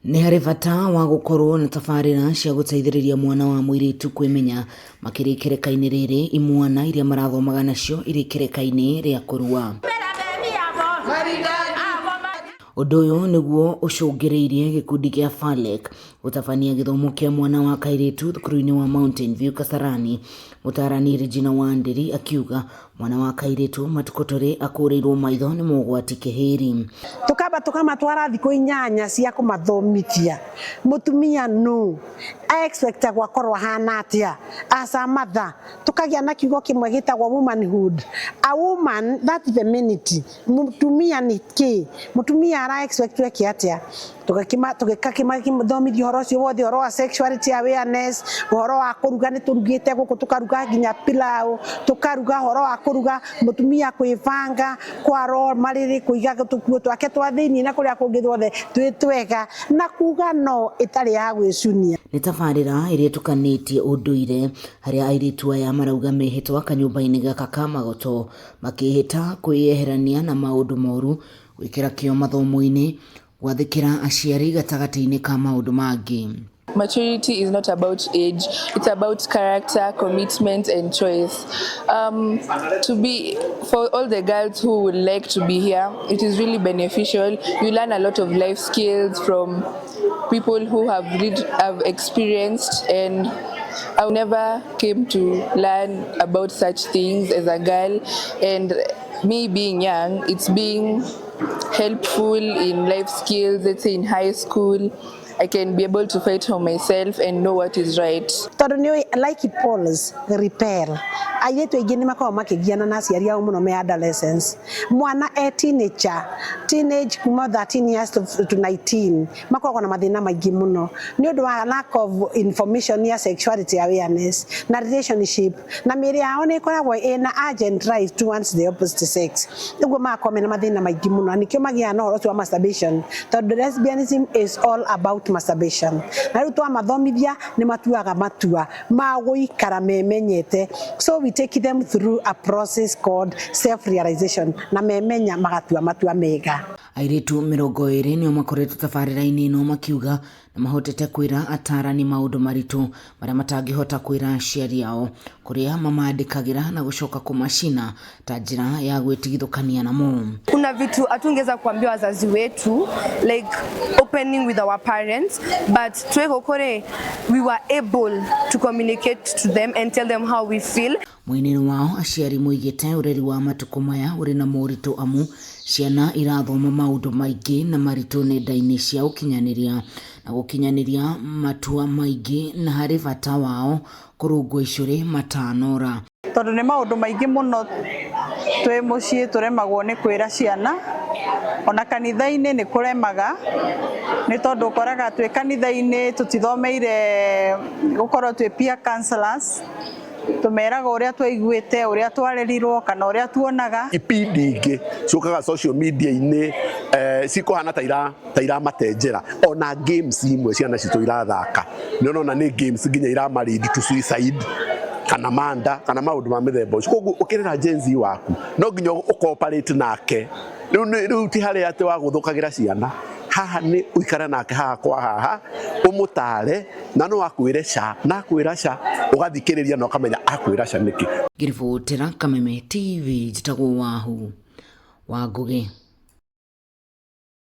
Nĩ harĩ bata wa gũkorwo na tabarĩra cia gũteithĩrĩria mwana wa mũirĩtu kwĩmenya makĩria ikereka-inĩ rĩrĩ imwana iria marathomaga nacio irĩ ikereka-inĩ rĩa kũrua. Ũndũ ũyũ nĩguo ũcũngĩrĩirie gĩkundi kĩa FALEC gũtabania gĩthomo kĩa mwana wa kairĩtu thukuru-inĩ wa Mountain View Kasarani. Mũtaarani Regina Wanderi akiuga mwana wa kairĩtu matukũ tũrĩ akũrĩirwo maitho nĩ mogwati kĩhĩri. Tukamba tukamatwara thikũ inyanya cia kũmathomithia mũtumia nũ expectagwo akorwo ahana atia as a mother. Tukagia na kiugo kimwe gitagwo womanhood, a woman, that femininity. Mutumia nĩ kĩ? Mutumia ara expect eke atia? Tũgĩkĩmathomithia ũhoro ũcio wothe, ũhoro wa sexuality awareness, ũhoro wa kũruga, nĩ tũrugĩte gũkũ tũkaruga nginya pilau, tũkaruga ũhoro wa kũruga, mũtumia kwĩbanga, kwara marĩrĩ, kũiga tũkuo twake twa thĩiniĩ na kũrĩa kũngĩ guothe twĩ twega, na kuga no ĩtarĩ ya gwĩcunia. Nĩ tabarĩra ĩrĩa ĩtukanĩtie ũndũire harĩa airĩtu aya marauga mĩhĩtwa kanyũmba-inĩ gaka ka magoto makĩĩhĩta kwĩyeherania na maũndũ moru, gwĩkĩra kĩo mathomo-inĩ, gwathĩkĩra aciari gatagatĩ-inĩ ka maũndũ mangĩ. Maturity is not about age, it's about character, commitment, and choice. To be for all the girls who would like to be here, it is really beneficial. You learn a lot of life skills from people who have experienced, and I never came to learn about such things as a girl. And me being young, it's being helpful in life skills. Let's say in high school, I can be able to fight for myself and know what is right. Tondũ nĩ like poles repel, airĩtu aingĩ nĩ makoragwo makĩgiana na aciari ao mũno me adolescence. Mwana e teenager, teenage kuma 13 years to 19, makoragwo na mathĩna maingĩ mũno nĩ ũndũ wa lack of information ya sexuality awareness na relationship, na mĩĩrĩ yao nĩ ĩkoragwo ĩna urgent drive towards the opposite sex. Ũguo magakorwo mena mathĩna maingĩ mũno, na nĩkĩo magĩaga na ũhoro ũcio wa masturbation, tondũ lesbianism is all about masturbation. Na rĩu twamathomithia nĩ matuaga matua ma gũikara memenyete. So we take them through a process called self realization, na memenya magatua matua mega. Airĩtu 20 nĩo makoretwo tabarĩra-inĩ ĩno makiuga nĩ mahotete kwĩra atarani maũndũ maritũ marĩa matangĩhota kwĩra aciari ao, kũrĩa mamandĩkagĩra na gũcoka kũmacina ta njĩra ya gwĩtigithũkania namo. Kuna vitu hatungeweza kuambia wazazi wetu, like opening with our parents, but twĩ gũkũ rĩ, we were able to communicate to them and tell them how we feel. Mwena-inĩ wao aciari moigĩte ũreri wa matukũ maya ũrĩ na moritũ amu ciana irathoma maũndũ maingĩ na maritũ nenda-inĩ cia ũkinyanĩria na gũkinyanĩria matua maingĩ, na harĩ bata wao kũrũngwo icũrĩ matanora. Tondũ nĩ maũndũ maingĩ mũno twĩ mũciĩ tũremagwo nĩ kwĩra ciana, ona kanitha-inĩ nĩ kũremaga, nĩ tondũ ũkoraga twĩ kanitha-inĩ tũtithomeire gũkorwo twĩ peer counselors, tũmeraga ũrĩa twaiguĩte, ũrĩa twarerirwo kana ũrĩa tuonaga. Ipindi ingĩ ciũkaga social media-inĩ cikũhana ta iramate njĩra, ona games imwe ciana citũ irathaka nĩ ũrona nĩ games nginya irama lead to suicide kana manda kana maũndũ ma mĩthemba ũcio. Koguo ũkĩrera Gen Z waku no nginya ũcooperate nake. Rĩu ti harĩa atĩ wa gũthũkagĩra ciana, haha nĩ ũikare nake haha kwa haha, ũmũtare na no akwĩre ca, na akwĩra ca ũgathikĩrĩria na ũkamenya akwĩra ca nĩkĩ. Ngĩribotera Kameme TV, njĩtagwo Wahu wa Ngũgĩ.